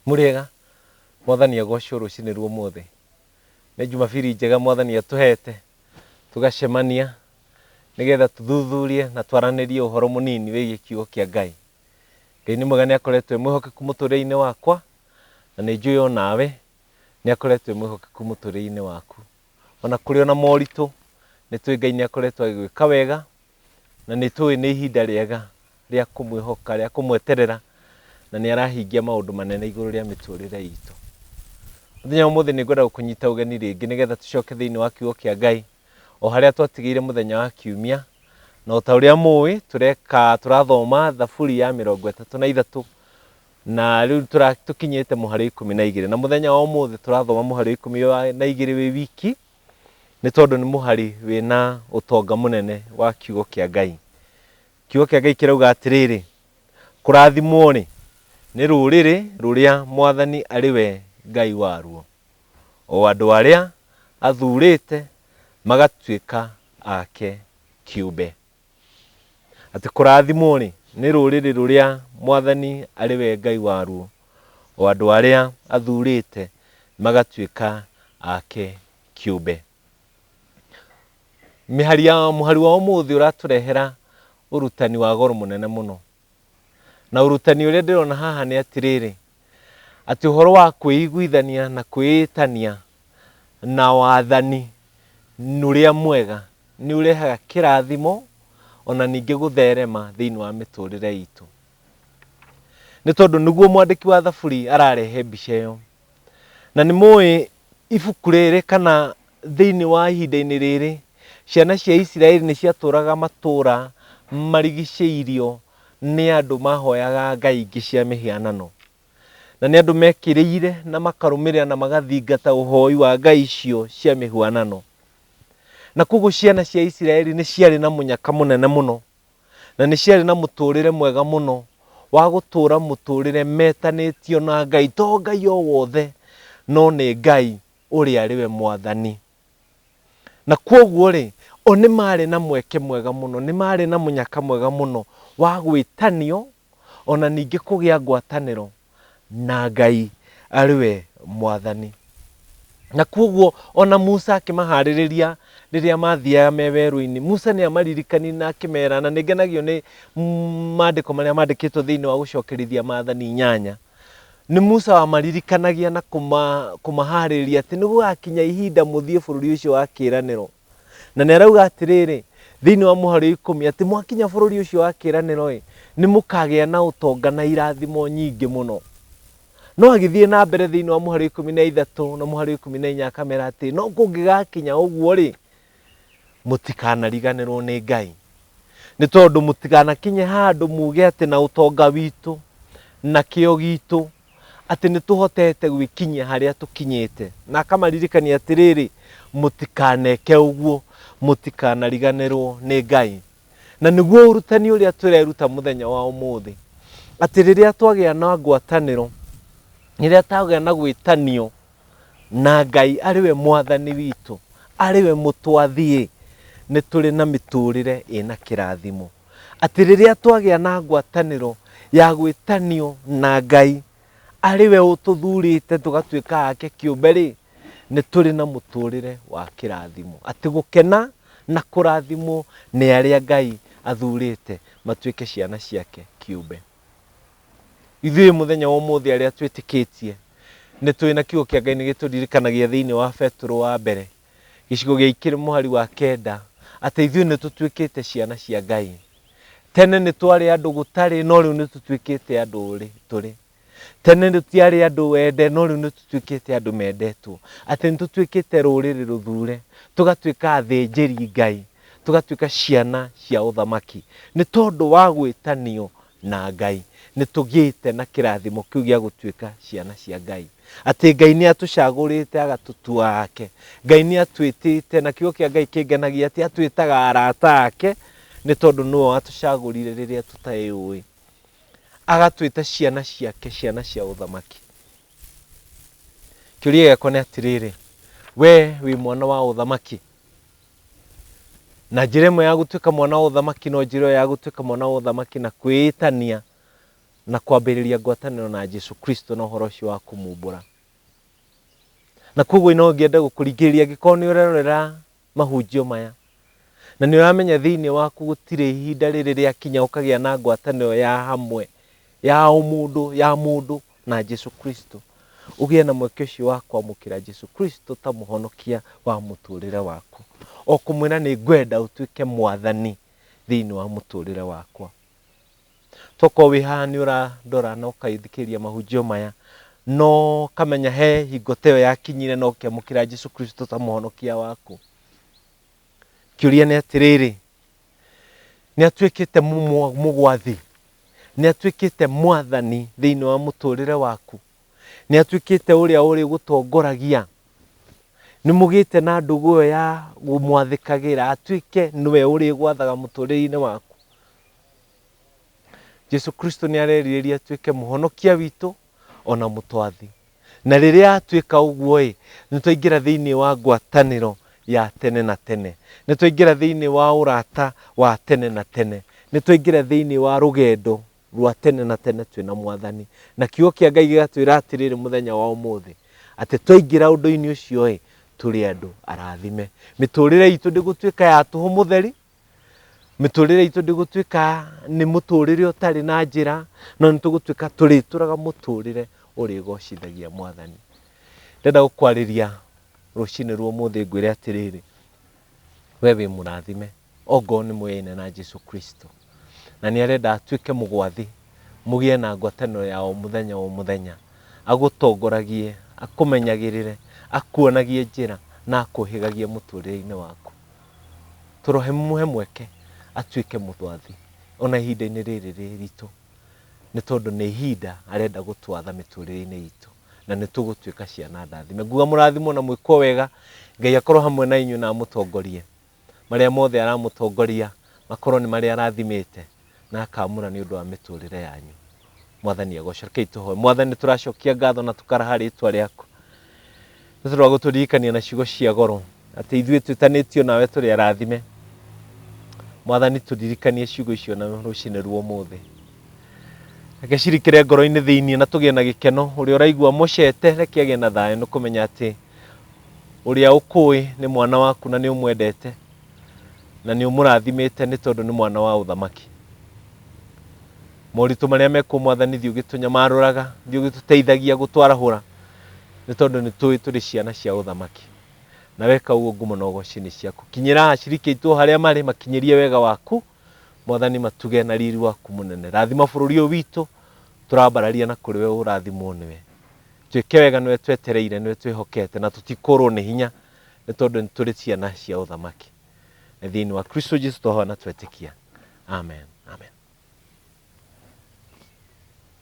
Mũrĩega? Mwathani agocwo rũcinĩ rwa ũmũthĩ. Nĩ Jumabiri njega Mwathani atũhete, tũgacemania nĩgetha tũthuthurie na twaranĩrie ũhoro mũnini wĩgiĩ kiugo kĩa Ngai. Ngai nĩ mwega nĩ akoretwo e mwĩhokeku mũtũrĩre-inĩ wakwa, na nĩ njũĩ o nawe nĩ akoretwo e mwĩhokeku mũtũrĩre-inĩ waku. Ona kũrĩ ona moritũ, nĩ tũĩ Ngai nĩ akoretwo agĩgwĩka wega, na nĩ tũĩ nĩ ihinda rĩega rĩa kũmwĩhoka, rĩa kũmweterera, na nĩ arahingia maũndũ manene igũrũ rĩa mĩtũrĩre itũ. Mũthenya wa ũmũthĩ nĩ ngwenda gũkũnyita ũgeni rĩngĩ nĩgetha tũcoke thĩinĩ wa kiugo kĩa Ngai, o harĩa twatigĩire mũthenya wa kiumia, na o ta ũrĩa mũĩ, tũreka tũrathoma Thaburi ya 33, na rĩu tũkinyĩte mũhari wa 12, na mũthenya wa ũmũthĩ tũrathoma mũhari wa 12 wĩ wiki, nĩ tondũ nĩ mũhari wĩna ũtonga mũnene wa kiugo kĩa Ngai. Kiugo kĩa Ngai kĩrauga atĩrĩrĩ, kũrathimwo-rĩ, nĩ rũrĩrĩ rũrĩa Mwathani arĩ we Ngai waruo, o andũ arĩa athurĩte magatuĩka ake kĩũmbe. Atĩ kũrathimwo-rĩ, nĩ rũrĩrĩ rũrĩa Mwathani arĩ we Ngai waruo, o andũ arĩa athurĩte magatuĩka ake kĩũmbe. Mĩhari ya mũhari wa ũmũthĩ ũratũrehera ũrutani wa goro mũnene mũno. Na ũrutani ũrĩa ndĩrona haha nĩ atĩrĩrĩ, atĩ ũhoro wa kwĩiguithania na kwĩĩtania na wathani ũrĩa mwega nĩ ũrehaga kĩrathimo ona ningĩ gũtherema thĩinĩ wa mĩtũrĩre itũ. Nĩ tondũ nĩguo mwandĩki wa Thaburi ararehe mbica ĩyo. Na nĩ mũĩ ibuku rĩrĩ kana thĩinĩ wa ihinda-inĩ rĩrĩ, ciana cia Isiraeli nĩ ciatũraga matũra marigicĩirio nĩ andũ mahoyaga ngai ingĩ cia mĩhianano. Na nĩ andũ mekĩrĩire na makarũmĩrĩra na magathingata ũhoi wa ngai icio cia mĩhuanano. Na koguo ciana cia Isiraeli nĩ ciarĩ na mũnyaka mũnene mũno na nĩ ciarĩ na mũtũrĩre mwega mũno wa gũtũra mũtũrĩre metanĩtio na Ngai, to Ngai o wothe, no nĩ Ngai ũrĩa arĩ we Mwathani. Na kwoguo rĩ, o nĩ marĩ na mweke mwega mũno, nĩ marĩ na mũnyaka mwega mũno wa gwĩtanio ona ningĩ kũgĩa ngwatanĩro na Ngai arĩ we Mwathani. Na kwoguo ona Musa akĩmaharĩrĩria rĩrĩa mathiaga me werũ-inĩ, Musa nĩ amaririkanirie na akĩmera, na nĩ ngenagio nĩ maandĩko marĩa mandĩkĩtwo thĩinĩ wa gũcokerithia maathani inyanya. Nĩ Musa wamaririkanagia na kũmaharĩrĩria atĩ nĩ gũgakinya ihinda mũthiĩ bũrũri ũcio wa kĩĩranĩro. Na nĩ arauga atĩrĩrĩ, thĩinĩ wa mũhari wa 10 atĩ mwakinya bũrũri ũcio wa kĩĩranĩro-ĩ, nĩ mũkagĩa na ũtonga na irathimo nyingĩ mũno. No agĩthiĩ na mbere thĩinĩ wa mũhari wa 13 na mũhari wa 14 akamera atĩ no kũngĩgakinya ũguo-rĩ, mũtikanariganĩrwo nĩ Ngai. Nĩ tondũ mũtikanakinye handũ muge atĩ na ũtonga witũ na kĩo gitũ atĩ nĩ tũhotete gwĩkinyia harĩa tũkinyĩte. Na akamaririkania atĩrĩrĩ, mũtikaneke ũguo, mũtikanariganĩrwo nĩ Ngai. Na nĩguo ũrutani ũrĩa tũreruta mũthenya wa ũmũthĩ, atĩ rĩrĩa twagĩa na ngwatanĩro, rĩrĩa twagĩa na gwĩtanio na Ngai arĩ we mwathani witũ, arĩ we mũtwathi-ĩ, nĩ tũrĩ na mĩtũrĩre ĩna kĩrathimo. Atĩ rĩrĩa twagĩa na ngwatanĩro ya gwĩtanio na Ngai arĩ we ũtũthurĩte tũgatuĩka ake kĩũmbe-rĩ, nĩ tũrĩ na mũtũrĩre wa kĩrathimo. Atĩ gũkena na kũrathimwo nĩ arĩa Ngai athurĩte matuĩke ciana ciake kĩũmbe. Ithuĩ mũthenya wa ũmũthĩ arĩa twĩtĩkĩtie, nĩ tũĩ na kiugo kĩa Ngai nĩ gĩtũririkanagia thĩinĩ wa Petero wa mbere, gĩcigo gĩa ikĩrĩ mũhari wa 9, atĩ ithuĩ nĩ tũtuĩkĩte ciana cia Ngai. Tene nĩ twarĩ andũ gũtarĩ, no rĩu nĩ tũtuĩkĩte andũ tũrĩ. Tene tũtiarĩ andũ ende, no rĩu nĩ tũtuĩkĩte andũ mendetwo. Atĩ nĩ tũtuĩkĩte rũrĩrĩ rũthure, tũgatuĩka athĩnjĩri Ngai, tũgatuĩka ciana cia ũthamaki. Nĩ tondũ wa gwĩtanio na Ngai, nĩ tũgĩte na kĩrathimo kĩu gĩa gũtuĩka ciana cia Ngai. Atĩ Ngai nĩ atũcagũrĩte agatũtua ake. Ngai nĩ atwĩtĩte, na kiugo kĩa Ngai kĩngenagia atĩ atwĩtaga arata ake, nĩ tondũ nĩwe watũcagũrire rĩrĩa tũtaĩũĩ. Agatwĩta ciana ciake, ciana cia ũthamaki. Kĩũria gĩakwa nĩ atĩrĩrĩ, we wĩ mwana wa ũthamaki? Na njĩra ĩmwe ya gũtuĩka mwana wa ũthamaki no njĩra ĩyo ya gũtuĩka mwana wa ũthamaki na kwĩĩtania Na kwambĩrĩria ngwatanĩro na Jesu Kristo na ũhoro ũcio wa kũmumbũra. Na koguo no ngĩende gũkũringĩrĩria angĩkorwo nĩ ũrerorera mahunjio maya na nĩ ũramenya thĩinĩ waku gũtirĩ ihinda rĩrĩ rĩakinya ũkagĩa na ngwatanĩro ya hamwe ya ũmũndũ ya mũndũ na Jesu Kristo, ũgĩe na mweke ũcio wa kwamũkĩra Jesu Kristo ta mũhonokia wa mũtũrĩre waku, o kũmwĩra nĩ ngwenda ũtuĩke mwathani thĩinĩ wa mũtũrĩre wakwa. Tokorwo wĩ haha nĩ ũrandora na ũkathikĩrĩria mahunjio maya, no kamenya he hingo ta ĩyo yakinyire na ũkĩamũkĩra Jesu Kristo ta mũhonokia waku. Kĩũria nĩ atĩrĩrĩ, nĩ atuĩkĩte mũgwathi? Nĩ atuĩkĩte mwathani thĩinĩ wa mũtũrĩre waku? Nĩ atuĩkĩte ũrĩa ũrĩgũtongoragia? Nĩ mũgĩte na ndũgũ ĩyo ya kũmwathĩkagĩra atuĩke nĩwe ũrĩgwathaga mũtũrĩre-inĩ waku? Jesu Kristo nĩ arerirĩria atuĩke mũhonokia witũ ona mũtwathi. Na rĩrĩa atuĩka ũguo ĩ, nĩ twaingĩra thĩinĩ wa ngwatanĩro ya tene na tene. Nĩ twaingĩra thĩinĩ wa ũrata wa tene na tene. Nĩ twaingĩra thĩinĩ wa rũgendo rwa tene na tene twĩna mwathani. Na kiugo kĩa Ngai gĩgatwĩra atĩrĩrĩ mũthenya wa ũmũthĩ, atĩ twaingĩra ũndũ-inĩ ũcio ĩ, tũrĩ andũ arathime. Mĩtũrĩre itũ ndĩgũtuĩka ya tũhũ mũtheri, mĩtũrĩre itũ ndĩgũtuĩka nĩ mũtũrĩre ũtarĩ na njĩra, no nĩ tũgũtuĩka tũrĩtũraga mũtũrĩre ũrĩgocithagia mwathani. Ndĩrenda gũkwarĩria rũcinĩ rwa ũmũthĩ ngwĩre atĩrĩrĩ, we wĩ mũrathime ongorwo nĩ mũyaine na Jesu Kristo, na nĩ arenda atuĩke mũgwathi, mũgĩe na ngwatanĩro ya o mũthenya o mũthenya, agũtongoragie, akũmenyagĩrĩre, akuonagie njĩra na akũhĩgagie mũtũrĩre-inĩ waku. Tũrohe mũhe mweke atuĩke mũtwathi ona ihinda-inĩ rĩrĩ rĩritũ, nĩ tondũ nĩ ihinda arenda gũtwatha mĩtũrĩre-inĩ itũ na nĩ tũgũtuĩka ciana ndathime. Nguga mũrathimwo na mwĩkwo wega, Ngai akorwo hamwe na inyuĩ na amũtongorie. Marĩa mothe aramũtongoria makorwo nĩ marĩa arathimĩte na akamũra nĩ ũndũ wa mĩtũrĩre yanyu. Mwathani agocwo. Rekei tũhoe. Mwathani, tũracokia ngatho na tũkaraha rĩtwa rĩaku nĩ tondũ wa gũtũririkania na ciugo cia goro atĩ ithuĩ twĩtanĩtio nawe tũrĩ arathime. Mwathani, tũririkanie ciugo icio na rũcinĩ rwa ũmũthĩ. Reke cirikĩre ngoro-inĩ thĩinĩ na tũgĩe na gĩkeno. Ũrĩa ũraigua mũcete reke agĩe na thayũ nĩ kũmenya atĩ ũrĩa ũkũĩ nĩ mwana waku na nĩ ũmwendete na nĩ ũmũrathimĩte nĩ tondũ nĩ mwana wa ũthamaki. Moritũ marĩa mekuo mwathani thiĩ ũgĩtũnyamarũraga, thiĩ ũgĩtũteithagia gũtwarahũra nĩ tondũ nĩ tũĩ tũrĩ ciana cia ũthamaki. Na weka ũguo ngumo na ũgoci nĩ ciaku. Kinyĩra aciriki aitũ harĩa marĩ, makinyĩrie wega waku mwathani, matuge na riri waku mũnene. Rathima bũrũri ũyũ witũ, tũrambararia na kũrĩ we ũrathimwo nĩwe. Twĩke wega nĩwe twetereire, nĩwe twĩhokete na tũtikũrwo nĩ hinya nĩ tondũ nĩ tũrĩ ciana cia ũthamaki. Na thĩinĩ wa Kristo Jesu twahoya na twetĩkia. Amen. Amen.